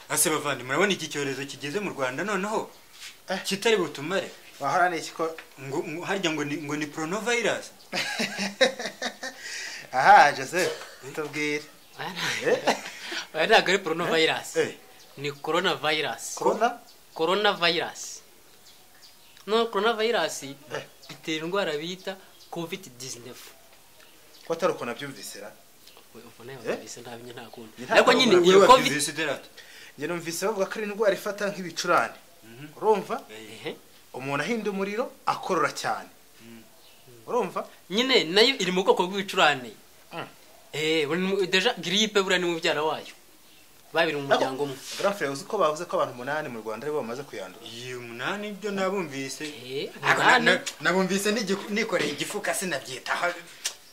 Ase bavandi, murabona iki cyorezo kigeze mu Rwanda noneho kitari butumare. Wahora ni iki ko ngo harya ngo ni coronavirus? Aha Joseph, tubwire. Oya, ntabwo ari coronavirus. Ni coronavirus. Coronavirus. No, coronavirus itera indwara bita COVID-19. Ko atari uko nabyumvise ra? Ubwo nayo wabyumvise ntabinya nta kundi. Ariko nyine iyo COVID njye numvise bavuga ko ari indwara ifata nk'ibicurane. Urumva? Umuntu ahinda umuriro akorora cyane. Urumva? Nyine nayo iri mu bwoko bw'ibicurane. Deja grippe buriya ni mubyara wayo. Babiri mu muryango umwe. Grand frère, uzi ko bavuze ko abantu 8 mu Rwanda ari bo bamaze kuyandura. Iyi 8 ibyo nabumvise. Nabumvise nikoreye igifuka sinabyitaho.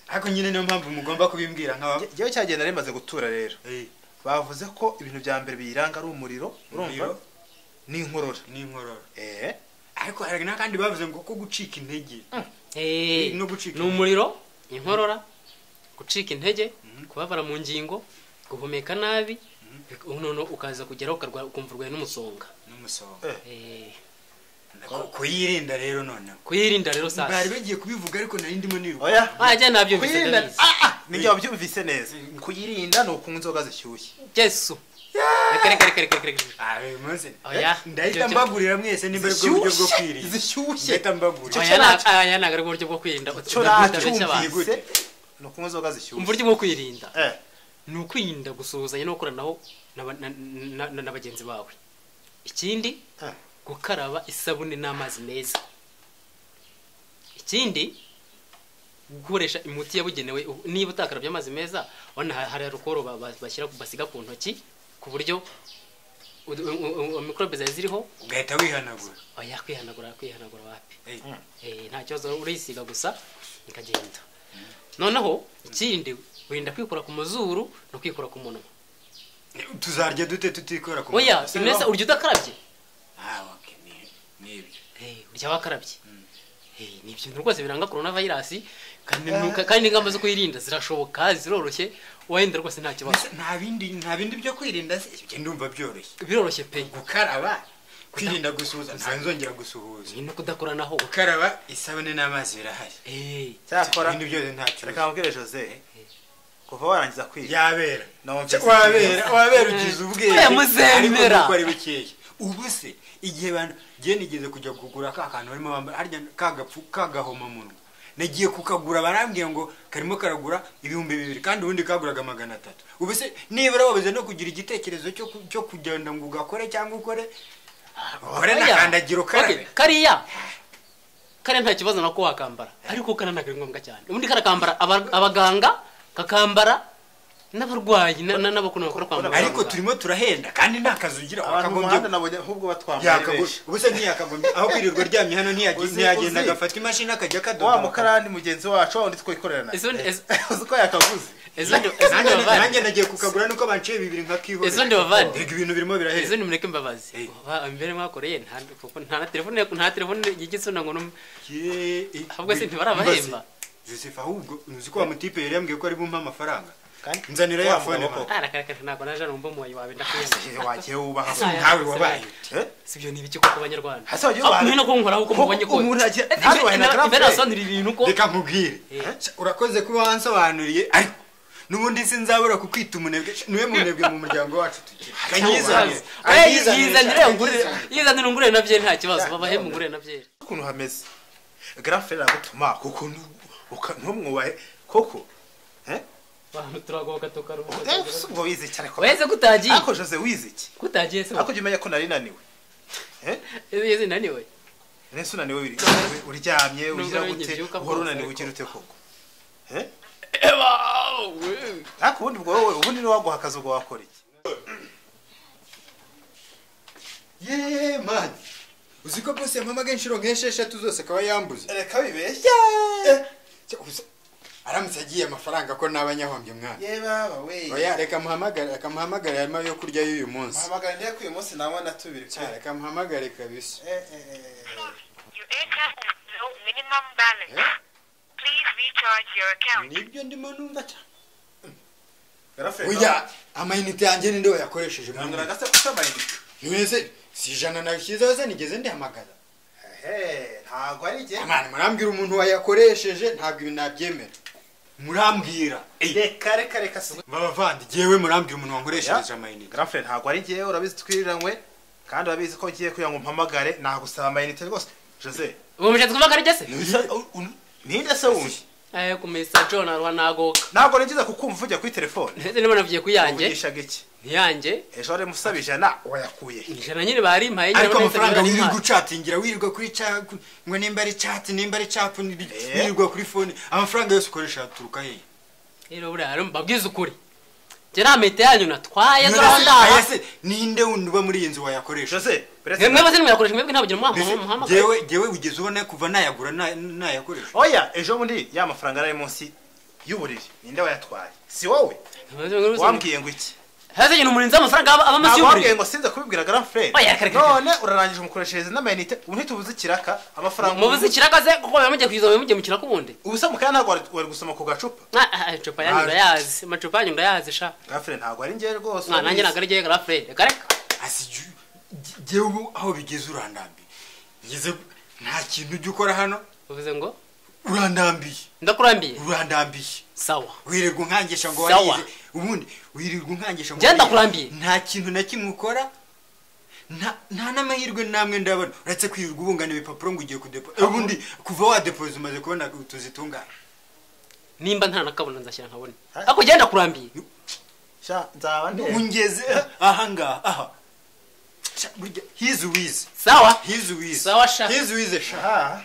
Ariko nyine niyo mpamvu mugomba kubimbwira nk'aba. Jewe cyagenda rimaze gutura rero. Bavuze ko ibintu bya mbere biyiranga ari umuriro, urumva? N'inkorora. N'inkorora. Ariko hari n'akandi bavuze ngo ko gucika intege. No gucika. Ni umuriro, inkorora, gucika intege, kubabara mu ngingo, guhumeka nabi, noneho ukaza kugeraho ukumva urwaye n'umusonga. N'umusonga. Kuyirinda rero noneho. Kuyirinda rero sasa. Bari bagiye kubivuga ariko nari ndimo niruka. Oya. Ajya nabyumvise ndabizi. Nijye wabyumvise neza. Kuyirinda ni ukunywa inzoga zishyushye. Yesu. Reka. Uyu munsi. Oya. Ndahita mbagurira mwese nimba ari bwo buryo bwo kwirinda. Zishyushye. Ndahita mbagurira. Oya, ntabwo ari uburyo bwo kwirinda. Icyo nacyumvise ni ukunywa inzoga zishyushye. Uburyo bwo kwirinda. Ni ukwirinda gusuhuzanya no gukoranaho na bagenzi bawe. Ikindi gukaraba isabune n'amazi meza. Ikindi gukoresha imiti yabugenewe, niba utakarabye amazi meza wana hari alcohol bashyira basiga ku ntoki ku buryo mikrobe ziriho ugahita wihanagura. Oya, kwihanagura wapi? Nta kibazo, urisiga gusa ikagenda. Noneho ikindi wirinda kwikora ku mazuru no kwikora ku munwa. Tuzarya dute tutikora ku munwa? Oya, neza urya udakarabye? Okay, nibyo. Urya wakarabye. Ni ibintu rwose biranga coronavirus, kandi ingamba zo kuyirinda zirashoboka, ziroroshye, wenda rwose nta kibazo. Nta bindi byo kwirinda, ibyo ndumva byoroshye. Biroroshye pe. Gukaraba, kwirinda gusuhuza, nzongera gusuhuza. Ni no kudakoranaho. Gukaraba isabune n'amazi birahari. Cyakora ibindi byose ntacyo. Reka mbwire Jose. Kuva warangiza kwiga. Yabera. Wabera ugize ubwenge. Muzemera. Ariko ari bukeya. Ubu se igihe bantu giye nigeze kujya kugura ka kantu barimo bambara harya kagapfu kagahoma munwa. Nagiye kukagura barambwiye ngo karimo karagura 2000 kandi ubundi kaguraga 300. Ubu se nibura wabuze no kugira igitekerezo cyo kugenda ngo ugakore cyangwa ukore nakandagiro karabe. Kariya kare nta kibazo nako wakambara, ariko kana ntabwo ari ngombwa cyane. Ubundi karakambara abaganga, kakambara n'abarwayi n'abakuru bakora kwa muganga. Ariko turimo turahenda kandi nta kazi ugira. Wakagombye nabonye ahubwo batwambaye benshi. Ubu se ntiyakagombye aho kwirirwa aryamye hano ntiyagenda agafata imashini akajya akadoda. Wa mukarani mugenzi wacu wundi twikorera nawe. Uzi ko yakaguze. Nanjye nagiye kukagura nuko banciye 2 nkakihorera. Ezo ndi bavandi. Ego ibintu birimo birahera. Ezo nimureke mbabazi. Mbere mwakoreye kuko nta telefone yigitsuna ngo ahubwo se ntibarabahemba. Joseph ahubwo uzi ko wa mutipe yari yambwiye ko ari bumpa amafaranga. Nzanira ya phone. Reka ntabwo naje numva umuwayi wawe ndakuyemera. Wagiye wubaha nkawe wabaye. Sibyo ni ibiki koko banyarwanda. Hasa wagiye wubaha. Mwino ko nkoraho uko mubonye ko. Umuntu agiye ntawe nasobanurira ibintu ko. Reka nkubwire. Urakoze kuba wansobanuriye ariko nubundi sinzabura kukwita umunebwe. Niwe munebwe mu muryango wacu tugira. Kanyizanire. Yizanire ngure na byeri nta kibazo. Babahe mugure na byeri. Ukuntu hameze. Grand frère agutuma kuko ntumwubahe koko. Bantu turagoka tukaruhuka. Ubwo wize cyane ko. Weze kutagiye. Ako Jose wize iki? Kutagiye se. Ako jumenya ko nari naniwe. Ese naniwe. Nese unaniwe biri. Uryamye ugira gute? Uhora unaniwe ugira ute koko? Eba we. Ako ubundi bwo wowe ubundi ni waguha akazi ubwo wakora iki? Ye man. Uzi ko boss yampamagaye inshuro nk'esheshatu zose akaba yambuze. Reka bibeshye. Aramutse agiye amafaranga ko nabanyahombye mwana. Ye baba we. Oya reka muhamagare arimo yo kurya y'uyu munsi. Muhamagare ndiye ku uyu munsi nawe natubiri. Reka muhamagare kabisa. Your aircraft has no minimum balance. Please recharge your account. Nibyo ndimo numva cyane. Oya, amayinite yanjye ninde wayakoresheje? Ntabwo gase kusa amayinite. None si 100 nashyizeho se nigeze ndihamagara? Ehe, ntabwo ari jye. Amana, murambwira umuntu wayakoresheje, ntabwo ibi nabyemera. Murambwira. Reka reka reka si. Babavandi, jewe murambwira umuntu wankoresheje amayinite. Grand frère, ntabwo ari jyewe, urabizi twiriranywe kandi urabizi ko ngiye kugira ngo mpamagare nagusaba amayinite rwose. Jose, ubu mushatse kuvuga ari jye se? Ninde se wundi? Eh, kumisa John arwa nagoka. Ntabwo nigeze kukumva uvugira kuri telefone. Ndetse niba navugiye ku yanjye. Uvugishaga iki? Ntiyanjye. Ejo wari musaba 100 wayakuye. 100 nyine bari impaye nyine. Ariko amafaranga wirirwa ucatingira, wirirwa kuri chat, ngo nimba ari chat, nimba ari chat, wirirwa kuri phone, amafaranga yose ukoresha aturuka he? Rero buriya rero mbabwize ukuri. Njye nta mete yanyu natwaye ndabona. Ese ninde wundi uba muri iyi nzu wayakoresha? Jose, mwebwe bose mwayakoresha, mwebwe ntabwo muhamagara. Jewe ugeze ubona kuva nayagura nayakoresha. Oya, ejo bundi ya mafaranga ari munsi y'uburiri ninde wayatwaye? Si wowe? Wambwiye ngo iki? Haze nyine umurinzi amafaranga aba munsi y'uburiri. Wambwiye ngo sinze kubibwira grand frère. None urarangije umukoreshereza n'amayinite, ubu ntitubuze ikiraka amafaranga. Mubuze ikiraka se kuko bamugiye kwizo mugiye mu kiraka ubundi. Ubu se mukaya ntabwo wari gusoma ku gacupa? Amacupa yanyu ndayazi, amacupa yanyu ndayazi sha. Grand frère ntabwo ari njye rwose. Nanjye ntabwo ari njye grand frère. Reka reka. Asi jewe ubu aho bigeze urandambiye. Ngeze nta kintu ujya ukora hano. Uvuze ngo urandambiye. Ndakurambiye. Urandambiye. Sawa. Wirirwa unkangisha ngo warize. Ubundi wirirwa unkangisha ngo njye ndakurambiye. Nta kintu na kimwe ukora. Nta n'amahirwe namwe ndabona. Uretse kwirirwa ubungana ibipapuro ngo ugiye kudepo. Ubundi kuva wadepoza umaze kubona tuzitungana. Nimba nta nakabona nzashyira nkabone. Ariko njye ndakurambiye. Sha nzaba nde. Ungeze aha ngaha aha. Sha burya he's wiz. Sawa. He's wiz. Sawa sha. He's wiz sha.